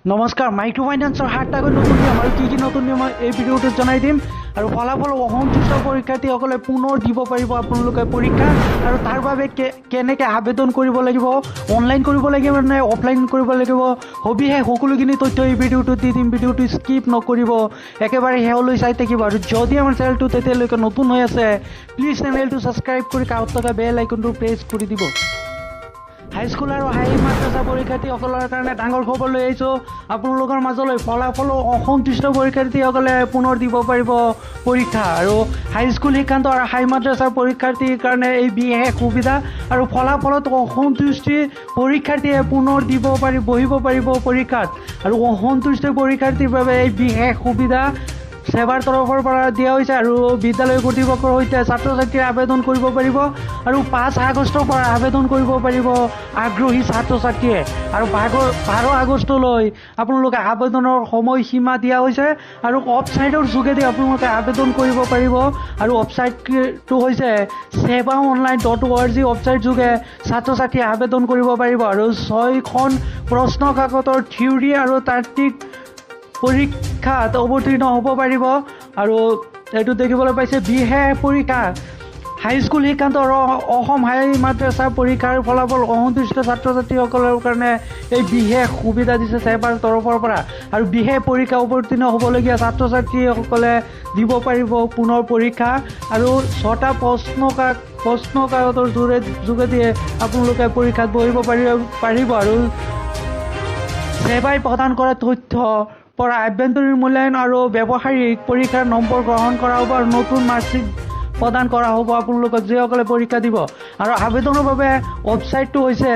নমস্কাৰ। মাইক্ৰ' ফাইনেন্সৰ সাতটাকৈ নতুন নিয়ম আৰু কি কি নতুন নিয়ম এই ভিডিঅ'টোত জনাই দিম। আৰু ফলাফল অসন্তুষ্ট পৰীক্ষাৰ্থীসকলে পুনৰ দিব পাৰিব আপোনালোকে পৰীক্ষা। আৰু তাৰ বাবে কেনেকৈ আবেদন কৰিব লাগিব, অনলাইন কৰিব লাগিব নে অফলাইন কৰিব লাগিব, সবিশেষ সকলোখিনি তথ্য এই ভিডিঅ'টোত দি দিম। ভিডিঅ'টো স্কিপ নকৰিব, একেবাৰে শেষলৈ চাই থাকিব। আৰু যদি আমাৰ চেনেলটো তেতিয়ালৈকে নতুন হৈ আছে, প্লিজ চেনেলটো ছাবস্ক্ৰাইব কৰি কাষত থকা বেল আইকনটো প্ৰেছ কৰি দিব। হাইস্কুল আৰু হাই মাদ্ৰাছা পৰীক্ষাৰ্থীসকলৰ কাৰণে ডাঙৰ খবৰ লৈ আহিছোঁ আপোনালোকৰ মাজলৈ। ফলাফলো অসন্তুষ্ট পৰীক্ষাৰ্থীসকলে পুনৰ দিব পাৰিব পৰীক্ষা। আৰু হাইস্কুল শিক্ষান্ত আৰু হাই মাদ্ৰাছাৰ পৰীক্ষাৰ্থীৰ কাৰণে এই বিশেষ সুবিধা। আৰু ফলাফলত অসন্তুষ্টি পৰীক্ষাৰ্থীয়ে পুনৰ দিব পাৰিব, বহিব পাৰিব পৰীক্ষাত। আৰু অসন্তুষ্ট পৰীক্ষাৰ্থীৰ বাবে এই বিশেষ সুবিধা ছেবাৰ তৰফৰ পৰা দিয়া হৈছে। আৰু বিদ্যালয় কৰ্তৃপক্ষৰ সৈতে ছাত্ৰ ছাত্ৰীয়ে আবেদন কৰিব পাৰিব। আৰু 5 আগষ্টৰ পৰা আবেদন কৰিব পাৰিব আগ্ৰহী ছাত্ৰ ছাত্ৰীয়ে। আৰু 12 আগষ্টলৈ আপোনালোকে আবেদনৰ সময়সীমা দিয়া হৈছে। আৰু ৱেবছাইটৰ যোগেদি আপোনালোকে আবেদন কৰিব পাৰিব। আৰু ৱেবছাইটটো হৈছে sebaonline.org। Website যোগে ছাত্ৰ ছাত্ৰীয়ে আবেদন কৰিব পাৰিব। আৰু ছয়খন প্ৰশ্ন কাকতৰ থিয়ৰী আৰু তাত্ত্বিক পৰীক্ষাত অৱতীৰ্ণ হ'ব পাৰিব। আৰু এইটো দেখিবলৈ পাইছে, বিশেষ পৰীক্ষা, হাইস্কুল শিক্ষান্ত আৰু অসম হাই মাদ্ৰাছা পৰীক্ষাৰ ফলাফল অসন্তুষ্ট ছাত্ৰ ছাত্ৰীসকলৰ কাৰণে এই বিশেষ সুবিধা দিছে ছেবাৰ তৰফৰ পৰা। আৰু বিশেষ পৰীক্ষা অৱতীৰ্ণ হ'বলগীয়া ছাত্ৰ ছাত্ৰীসকলে দিব পাৰিব পুনৰ পৰীক্ষা। আৰু ছটা প্ৰশ্ন কাকতৰ যোগেদিয়ে আপোনালোকে পৰীক্ষাত বহিব পাৰিব। আৰু ছেবাই প্ৰদান কৰা তথ্য পৰা আভ্যন্তৰীণ মূল্যায়ন আৰু ব্যৱহাৰিক পৰীক্ষাৰ নম্বৰ গ্ৰহণ কৰা হ'ব আৰু নতুন মাৰ্কশ্বিট প্ৰদান কৰা হ'ব আপোনালোকক, যিসকলে পৰীক্ষা দিব। আৰু আবেদনৰ বাবে ৱেবছাইটটো হৈছে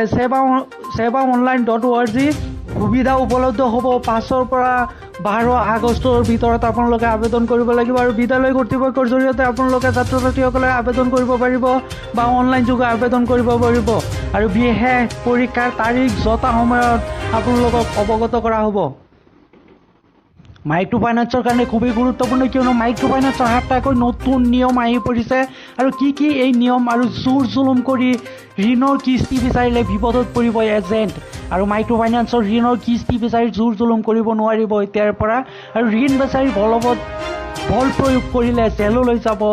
sebaonline.org। সুবিধা উপলব্ধ হ'ব 5ৰ পৰা 12 আগষ্টৰ ভিতৰত আপোনালোকে আবেদন কৰিব লাগিব। আৰু বিদ্যালয় কৰ্তৃপক্ষৰ জৰিয়তে আপোনালোকে ছাত্ৰ ছাত্ৰীসকলে আবেদন কৰিব পাৰিব বা অনলাইন যোগে আবেদন কৰিব পাৰিব। আৰু বিশেষ পৰীক্ষাৰ তাৰিখ যথা সময়ত আপোনালোকক অৱগত কৰা হ'ব। মাইক্ৰ' ফাইনেন্সৰ কাৰণে খুবেই গুৰুত্বপূৰ্ণ, কিয়নো মাইক্ৰ' ফাইনেন্সৰ সাতটাকৈ নতুন নিয়ম আহি পৰিছে। আৰু কি কি এই নিয়ম? আৰু জোৰ জুলুম কৰি ঋণৰ কিস্তি বিচাৰিলে বিপদত পৰিব এজেণ্ট। আৰু মাইক্ৰ' ফাইনেন্সৰ ঋণৰ কিস্তি বিচাৰি জোৰ জুলুম কৰিব নোৱাৰিব এতিয়াৰ পৰা। আৰু ঋণ বিচাৰি বল প্ৰয়োগ কৰিলে জেললৈ যাব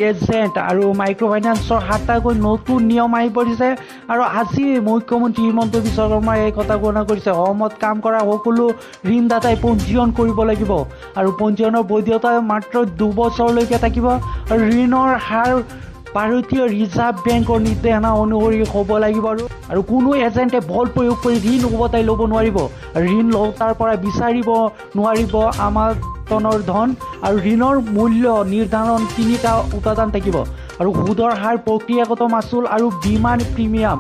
এজেণ্ট। আৰু মাইক্ৰ' ফাইনেন্সৰ সাতটাকৈ নতুন নিয়ম আহি পৰিছে। আৰু আজি মুখ্যমন্ত্ৰী হিমন্ত বিশ্ব শৰ্মাই এই কথা ঘোষণা কৰিছে। অসমত কাম কৰা সকলো ঋণদাতাই পঞ্জীয়ন কৰিব লাগিব। আৰু পঞ্জীয়নৰ বৈধতা মাত্ৰ 2 বছৰলৈকে থাকিব। আৰু ঋণৰ হাৰ ভাৰতীয় ৰিজাৰ্ভ বেংকৰ নিৰ্দেশনা অনুসৰি হ'ব লাগিব। আৰু কোনো এজেণ্টে বল প্ৰয়োগ কৰি ঋণ উভতাই ল'ব নোৱাৰিব আৰু ঋণ লওঁতাৰ পৰা বিচাৰিব নোৱাৰিব আমানতৰ ধন। আৰু ঋণৰ মূল্য নিৰ্ধাৰণ তিনিটা উপাদান থাকিব আৰু সুদৰ হাৰ, প্ৰক্ৰিয়াগত মাচুল আৰু বীমা প্ৰিমিয়াম।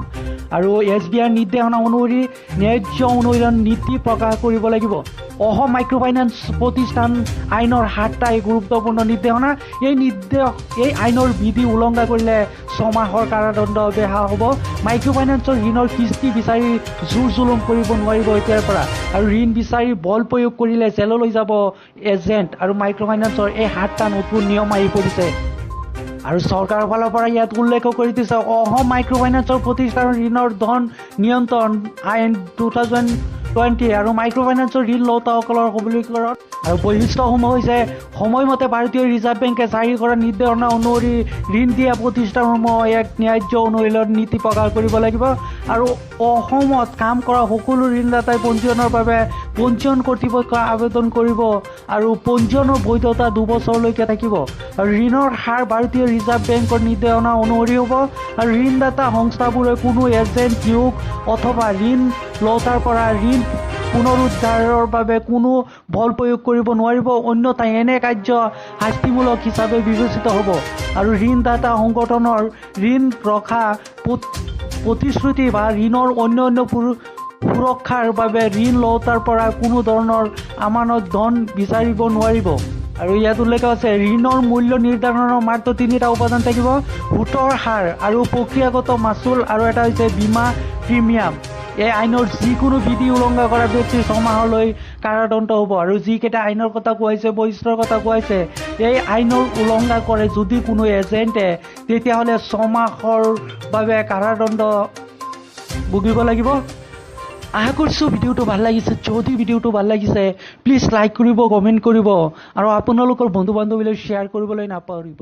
আৰু এছ বি আইৰ নিৰ্দেশনা অনুসৰি ন্যায্য অনুদান নীতি প্ৰকাশ কৰিব লাগিব। অসম মাইক্ৰ' ফাইনেন্স প্ৰতিষ্ঠান আইনৰ সাতটা এই গুৰুত্বপূৰ্ণ নিৰ্দেশনা। এই আইনৰ বিধি উলংঘা কৰিলে 6 মাহৰ কাৰাদণ্ড বিহা হ'ব। মাইক্ৰ' ফাইনেন্সৰ ঋণৰ কিস্তি বিচাৰি জোৰ জুলুম কৰিব নোৱাৰিব এতিয়াৰ পৰা। আৰু ঋণ বিচাৰি বল প্ৰয়োগ কৰিলে জেললৈ যাব এজেণ্ট। আৰু মাইক্ৰ' ফাইনেন্সৰ এই সাতটা নতুন নিয়ম আহি পৰিছে। আৰু চৰকাৰৰ ফালৰ পৰা ইয়াত উল্লেখ কৰি দিছে, অসম মাইক্ৰ' ফাইনেন্সৰ প্ৰতিষ্ঠানৰ ঋণৰ ধন নিয়ন্ত্ৰণ আইন 2020 আৰু মাইক্ৰ' ফাইনেন্সৰ ঋণ লওঁতাসকলৰ সবলীকৰণ আৰু বৈশিষ্ট্যসমূহ হৈছে সময়মতে ভাৰতীয় ৰিজাৰ্ভ বেংকে জাৰি কৰা নিৰ্দেশনা অনুসৰি ঋণ দিয়া প্ৰতিষ্ঠানসমূহ এক ন্যায্য অনুশীলন নীতি প্ৰকাশ কৰিব লাগিব। আৰু অসমত কাম কৰা সকলো ঋণদাতাই পঞ্জীয়নৰ বাবে পঞ্জীয়ন কৰ্তৃপক্ষই আবেদন কৰিব আৰু পঞ্জীয়নৰ বৈধতা 2 বছৰলৈকে থাকিব। আৰু ঋণৰ হাৰ ভাৰতীয় ৰিজাৰ্ভ বেংকৰ নিৰ্দেশনা অনুসৰি হ'ব। আৰু ঋণদাতা সংস্থাবোৰে কোনো এজেণ্ট নিয়োগ অথবা ঋণ লওঁতাৰ পৰা ঋণ পুনৰুদ্ধাৰৰ বাবে কোনো বল প্ৰয়োগ কৰিব নোৱাৰিব, অন্যথা এনে কাৰ্য শাস্তিমূলক হিচাপে বিবেচিত হ'ব। আৰু ঋণদাতা সংগঠনৰ ঋণ ৰখা প্ৰতিশ্ৰুতি বা ঋণৰ অন্য অন্য সুৰক্ষাৰ বাবে ঋণ লওঁতাৰ পৰা কোনো ধৰণৰ আমানত ধন বিচাৰিব নোৱাৰিব। আৰু ইয়াত উল্লেখ আছে, ঋণৰ মূল্য নিৰ্ধাৰণৰ মাত্ৰ তিনিটা উপাদান থাকিব: সুতৰ হাৰ আৰু প্ৰক্ৰিয়াগত মাচুল আৰু এটা হৈছে বীমা প্ৰিমিয়াম। এই আইনৰ যিকোনো বিধি উলংঘা কৰা ব্যক্তিৰ 6 মাহলৈ কাৰাদণ্ড হ'ব। আৰু যিকেইটা আইনৰ কথা কোৱা হৈছে, বৈশিষ্ট্যৰ কথা কোৱা হৈছে, এই আইনৰ উলংঘা কৰে যদি কোনো এজেণ্টে, তেতিয়াহ'লে 6 মাহৰ বাবে কাৰাদণ্ড ভুগিব লাগিব। আশা কৰিছোঁ ভিডিঅ'টো ভাল লাগিছে। যদি ভিডিঅ'টো ভাল লাগিছে প্লিজ লাইক কৰিব, কমেণ্ট কৰিব আৰু আপোনালোকৰ বন্ধু বান্ধৱীলৈ শ্বেয়াৰ কৰিবলৈ নাপাহৰিব।